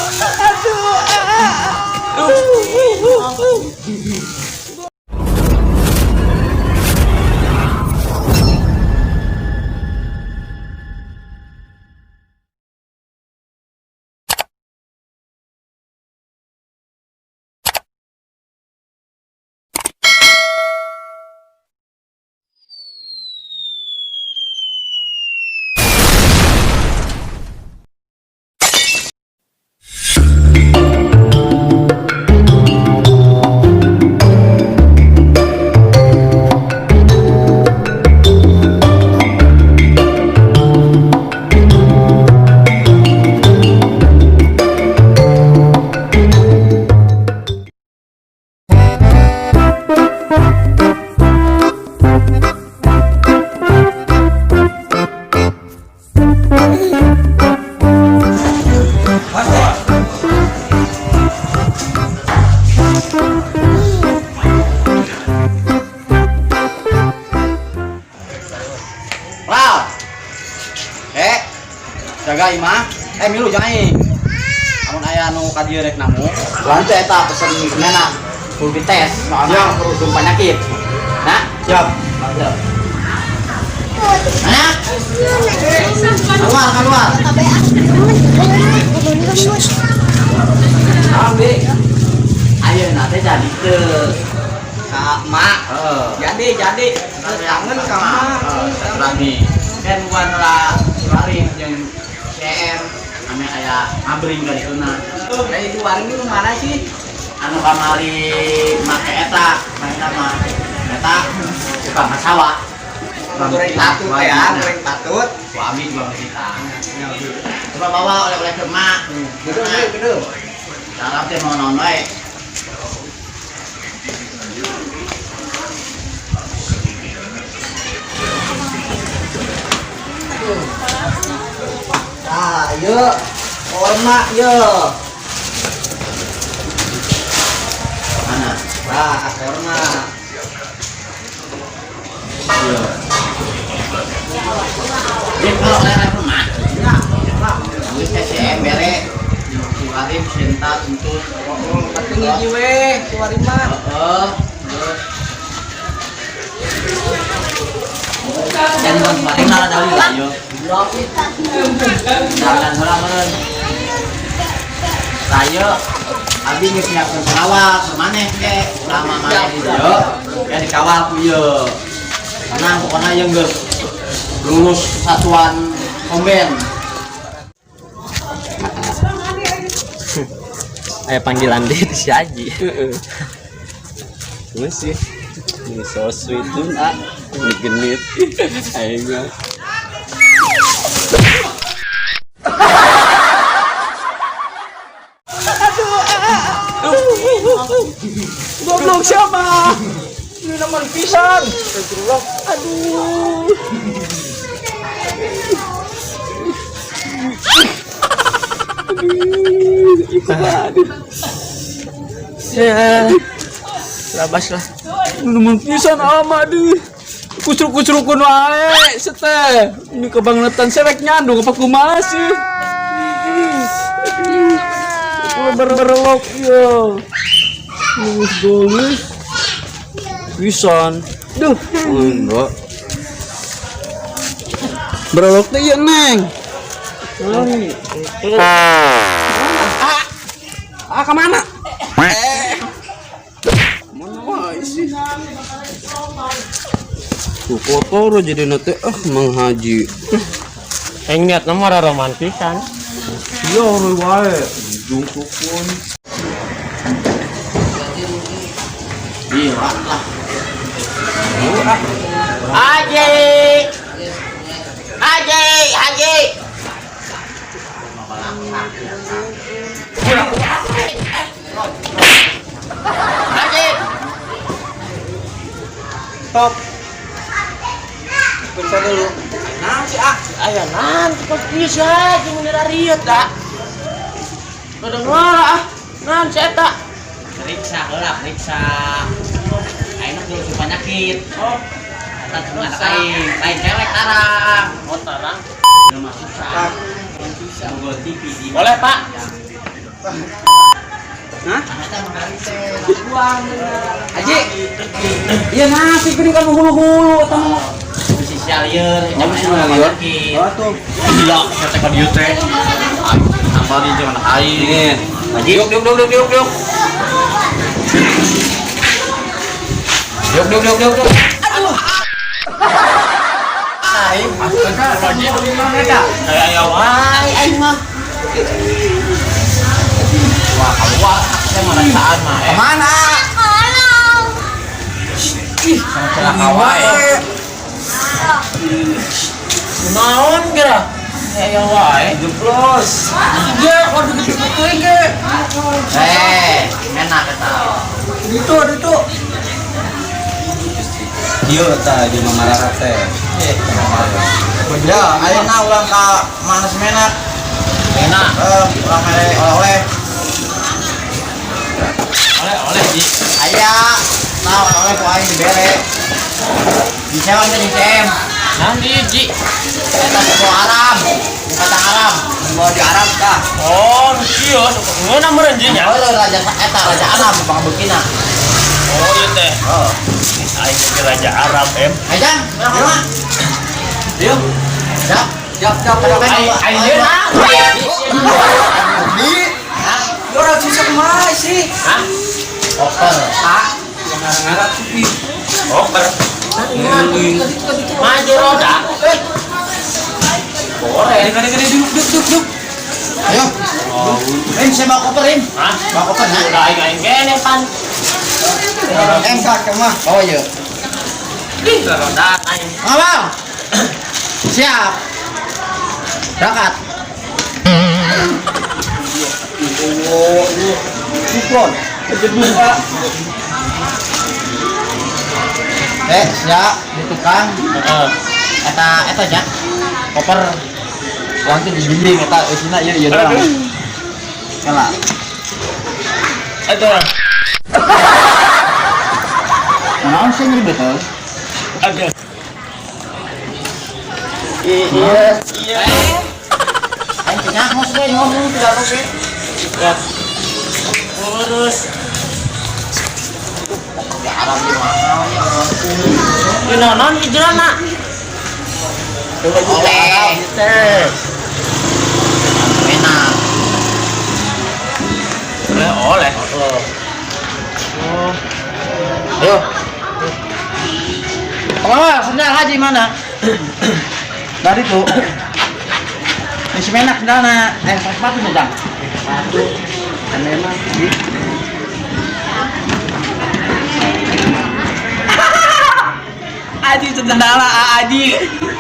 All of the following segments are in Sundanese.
Aduh. Wow. Eh, jaga imah. Eh, milu jangan aing. Amun aya nu ka dieu rek namu, lantu eta pesen nena kudu dites soalnya perlu penyakit. Nah, Siap. mantap. Nah, keluar keluar. Ambil. Ayeuna teh jadi teu. Ka mak. Heeh. Jadi. Kangen ka mak. Silaturahmi. Kan bukan lah waring jeung CM ame aya ngabring ka dituna. Kayak itu waring itu mana sih? Anu kamari make eta, maena mah eta tukang masawa. Goreng patut ya, goreng patut. Ku abi juga kita. Coba bawa oleh-oleh ke mak. Gedung, gedung. Salam teh mau naon wae. Nah, yuk. Korma, yuk. Mana? Nah, korma. Iya. Jadi kalau oleh-oleh ke mak, geus CCM bere ku Arif cinta untuk Penting hiji we, si waring mah. Heeh, terus. Dan bukan paling lah dari lah yo. Jalan heula meureun. Sayo abi geus nyiapkeun pengawal ke maneh ge lama maneh di dieu ya dikawal ku ieu. Tenang pokoknya yang geus lulus satuan komben. Aya panggilan deh itu si Haji. Cuma sih ini so sweet tuh ah ini genit. Aing mah. Goblok siapa? Ini naman pisan. Aduh. Aduh, aduh. Ya. Labas lah. Naman pisan ama aduh. Kucruk-kucrukun wae sete. Ini kebangetan serek nyandung apa kumaha sih? Aduh. Berlok ya. Lulus golis. Pisan. Duh, enggak. Berlok teh ieu, Neng. Ah, kemana? Mana wae sih? Tuh kotor jadi nate ah Mang Haji. Aing niatna mah romantisan. Iya orang wae. Jungkukun. Iya lah. Haji. Haji, Haji. Haji. Stop. Periksa dulu. Nah si ah, aya nanti kok ieu si Haji mun rariet da. Kedengar ah. Nah si eta. Periksa heula, periksa. Ayeuna kudu penyakit. Oh, Eta cuma aing, lain cewek tarang. oh tarang. Udah mah susah. Susah. Gua TV di. Boleh, Pak. Aji. Iya nasi geuning kan hulu-hulu eta mah. Bisi lieur. Oh, bisi lieur. Oh tuh. Gila, kata ka dieu teh. Sambal di zaman aing. Ini. Haji. Diuk diuk diuk diuk diuk diuk. Diuk diuk diuk diuk diuk. Aing. Kayak aya wae aing mah. Wah, keluar saya mah rasaan mah. Kemana? Ih, Celaka wae. Naon geura? Aya wae. Jemplos. Iya, waduh gede-gede ge. Eh, enak eta. Itu, itu. Ieu tah di Mama Rara teh. Ya, ayeuna urang ka mana semenak? Enak. Urang mere oleh-oleh. Oleh-oleh di. Aya, nah oleh-oleh ku aing dibere. Disewa teh di CM. Nanti Ji. Eta suku Arab, kata Arab, mau di Arab tah. Oh, ieu ngeunah meureun Ji nya. Oh, raja eta raja Arab pangbeukina. Oh, ieu teh. Oh. Aing ge raja Arab em. Ayo, urang ka mana? Yuk. Siap. Siap, siap. Aing aing yeun ah. Di Hah? Orang susah kumaha sih? Hah? Koper. Ah, yang ngarang-ngarang tuh. Ih. Koper. Maju roda. Eh, Boleh. gede gede duduk duduk duduk duduk. Ayo. Im, saya bawa koper, Im. Hah? Bawa koper, nah. Udah aing aing kene pan. Em kak mah. Bawa yuk. Ih, roda aing. Ngawal. Siap. Berangkat. Oh, ini kuplon. Jeduk Pak. Eh, siap di tukang. Heeh. Eta eta ya. Koper. Langsung dibimbing eta eusina ieu ieu doang. Kela. Aduh. Naon sih nyeri betul? Aduh. Iya. Iya. Aing teh nyaho sih ngomong tidak oke. Ya. Terus Ya Arab di mahal ya. ieu naon hijrana? Oleh. Teh. Enak. Oleh oleh. Oh. Ayo. Pengawal, sendal haji mana? Dari tuh. Ini si menak sendalna. Eh, sepatu nih, Jang. Sepatu. Aneh mah. Aji sendala Aji.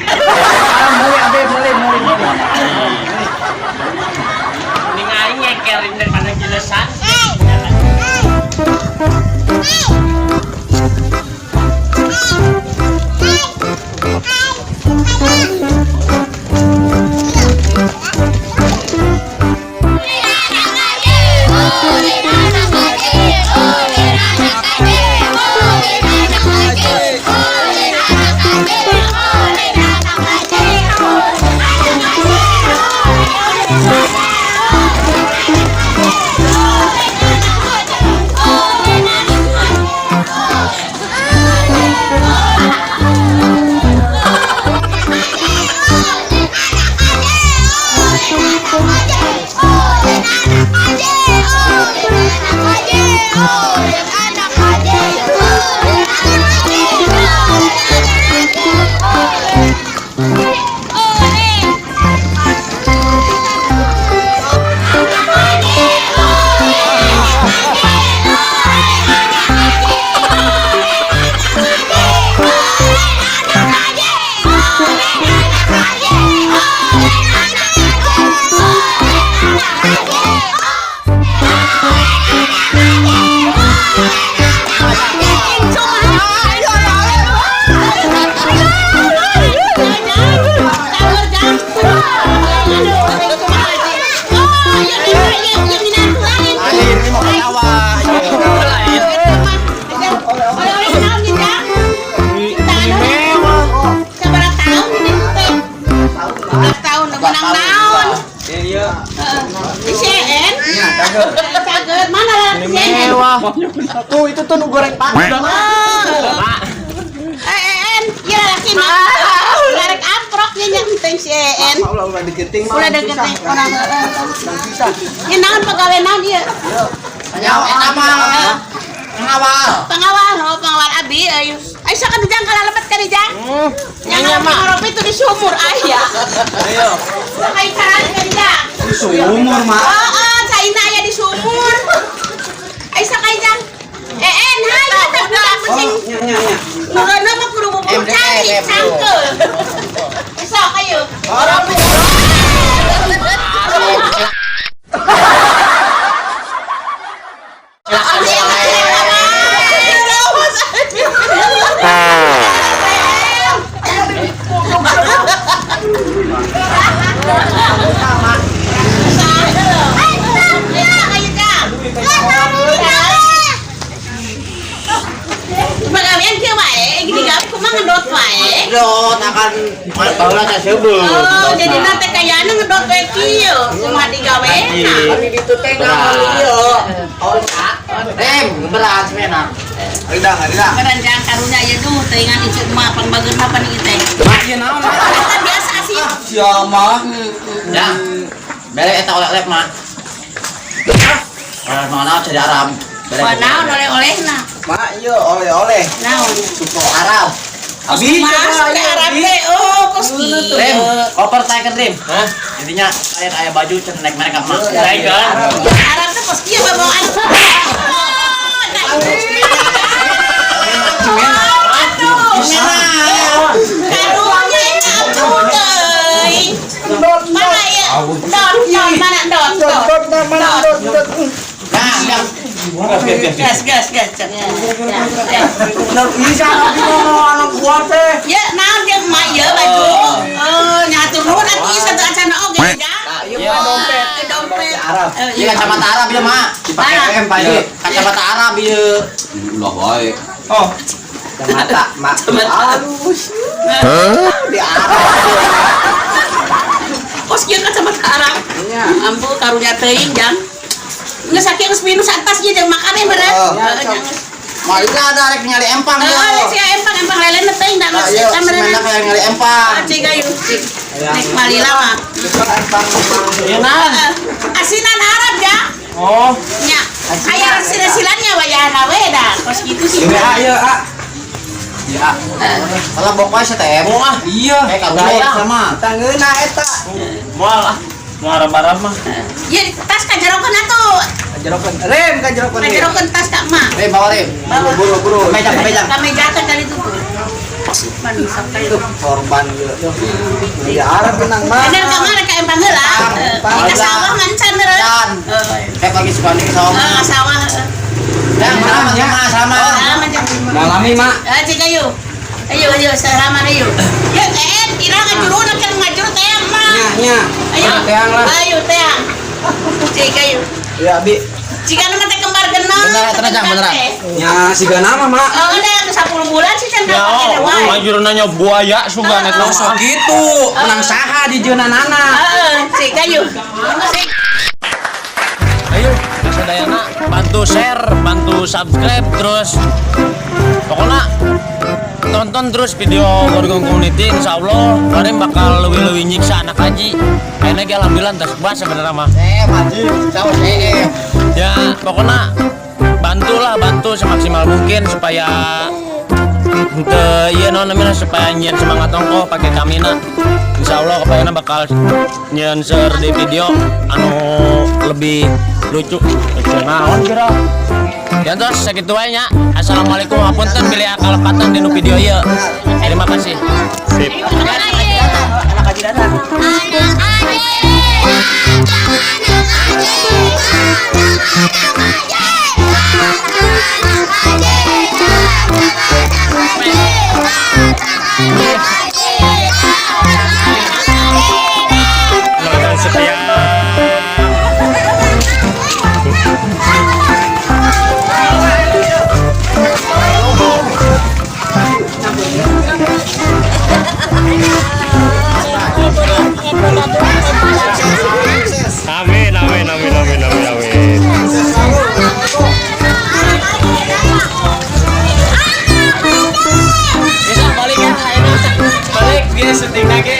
Boleh, abe, boleh, boleh, boleh. Mending aing ngekerin daripada gilesan. Aing ini mau ketawa. Iya. Iya, Mana lah? Mewah. Tuh itu tuh nu goreng pak. Mak. Eh En, ieu lalaki mah. Garek amprok nya nya enteng si En. Ulah ulah digeting mah. Ulah deketin orang heeh. Susah. Ieu naon pagawe naon ieu? Nyawa eta mah. Pengawal. Pengawal, oh pengawal abi ayo. Ayo sok atuh jang kana lebet ka di jang. Nya mak. Ngoropi tuh di sumur aya. Ayo. Sok ayo carana ka di jang. Sumur mah. Oh, caina aya di sumur. Ayo sok ayo jang. En, hayu teh budak penting. Nya nya nya. Murana mah kudu bubur cai, cangkeul. Sok ayo. Pagawean kieu wae, gini gawe kumaha ngedot wae. Ngedot akan baheula teh seubeuh. Oh, jadi nanti kayaknya ngedot wae kieu, kumaha digawena. Kami ditu teh ngamal ieu. Oh, Rem, berat sebenarnya. Ridang, ridang. Keranjang karunya ya duh, teuingan icuk mah pangbageun mah paning teh. Mak ieu naon? Kan biasa sih. Sia mah. Ya. Bere eta oleh-oleh mah. Oleh mana jadi Arab. Bere. Wah, naon oleh-olehna? Mak ieu oleh-oleh. Naon? Susu Arab. Abi Mas, coba teh ieu, Arab Abi. teh. Oh, kos kieu. Rem, koper saya kan Rem. Hah? Intinya kalian ayah baju cenah naik mereka mah. Naik kan? Arab teh kos kieu babawaan. Oh, nah. Karunya ini ampun teuing. Mana ya? Dot, dot, mana dot, dot. Dot dot mana dot dot. Nah, yang Gas, gas, gas. Ya. Dot bisa abi mau anak buah teh. Ya, naon jeung emak ieu baju. Oh, nyatur nuhun atuh ieu satu acana oge jang. Ieu mah dompet. Dompet. Arab. Eh, Iya kacamata Arab ieu mah. Dipakai Mana? PM Pak ieu. Kacamata Arab ieu. Ulah wae. Oh. Kacamata mak. Halus. Di Arab. Kos kieu kacamata Arab. Nya. Ampun karunya teuing jang. Geus sakieu geus minus atas ieu jeung makane berat. Oh. Heeh, jang. Malila ada rek ningali empang ieu. Heeh, si empang empang lelena teuing da Nah, geus ieu eta meureun. semendak yang ningali empang. Ah, cik ayu. Cik. Nek malila mah. Empang Ieu naon? Heeh. Asinan Arab jang. Oh, Nya. Aya silasilannya wayahna we da. Kos kitu sih. Ieu A ieu A. Ya. Kalau bokoi teh mau ah. Iya. Eh karunya sama. Tangeuna eta. Moal ah. Mau Arab-Arab mah. Ye tas kajerokeun atuh. Kajerokeun. Rem kajerokeun. Kajerokeun tas ka emak. Rem bawa rem. Bawa. Buru buru. Meja meja. Kamejakeun kali itu tuh. Manisap kayu. Tuh korban ieu. Di Arab menang mah. Bener ka mana ka empang heula. Ka sawah mancan meureun. Can. Kayak pagi suka nih sama. Heeh, sawah. heeh. Ya, sama sama sama. Salaman jang. Malami mak. Eh, cik ayo. Ayo ayo salaman ayo. Ya kira ngajuruna kan ngajur teh mah. Nya nya. Ayo. Teang lah. Ayo teang. Cik ayo. Ya abi. Jika nama teh kembar genang. Beneran, tenang, beneran. Nya siga nama mak. Oh, udah 10 bulan sih can Ya, pake wae. mah nanya buaya sugan eta Tong sok gitu, menang saha di jeunanana. Heeh, cik ayo. Cik. Ayo, sadayana bantu share, bantu subscribe terus pokoknya tonton terus video Gorgong Community, insya Allah kalian bakal lebih-lebih nyiksa anak haji. Kayaknya ge alhamdulillah entas bahas sebenarnya mah. Haji, jauh Ya, pokoknya bantulah, bantu semaksimal mungkin supaya ente iya non namanya supaya nyian semangat ongkoh pakai kamina. Insya Allah kepayana bakal nyian share di video anu lebih lucu. Lucu naon kira. Ya terus sakitu wae nya. Assalamualaikum, hapunten bilih akal kalepatan dinu video ieu. Terima kasih. Sip. Anak haji datang. Anak adik, anak adik, anak adik, anak adik, anak adik, Nonton setia. Amin, amin, amin, amin, amin, amin. Syuting lagi.